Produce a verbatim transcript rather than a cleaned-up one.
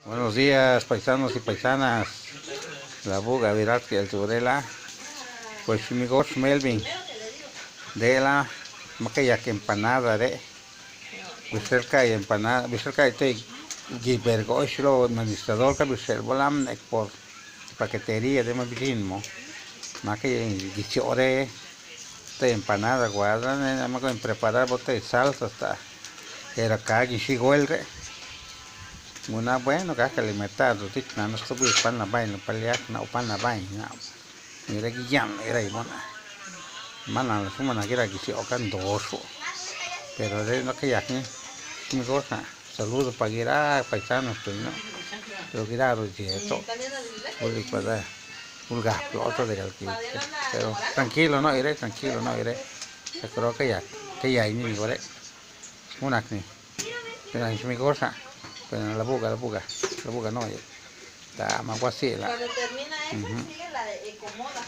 Buenos días, paisanos y paisanas. La buga viralque el zure la. Pues mi gox Melvin. De la maca yak empanada re. Bixel cae empanada, bixel cae te guibergo xlo administrador ca bixel bolam nek por paquetería de ma bidxin mo. Maca guisioꞌ re. Te empanada guaza ne ma guen preparar bo te salsa sta. Era ca guixi gol re. Guna bueno gaca alimentar du tit nana stubi pan nabain lu paliac na pan nabain na. Mira guiyan era ibona. Mana suma na gira guisioꞌ ca ndoxo. Pero re no cayac ni. Mi gosa. Saludo pa guiráꞌ paisanos xtenu, pero guiráꞌ rudxieto. Gulí cuadá, gulgá ploto de galquí. Pero tranquilo no ire, tranquilo no ire. Sacro que ya, que ya ini gore. Unak ni. Pero en mi gosa. Pero la buga, la buga, la buga no. Ta ma guasila. Cuando termina eso, sigue la de Ecomoda.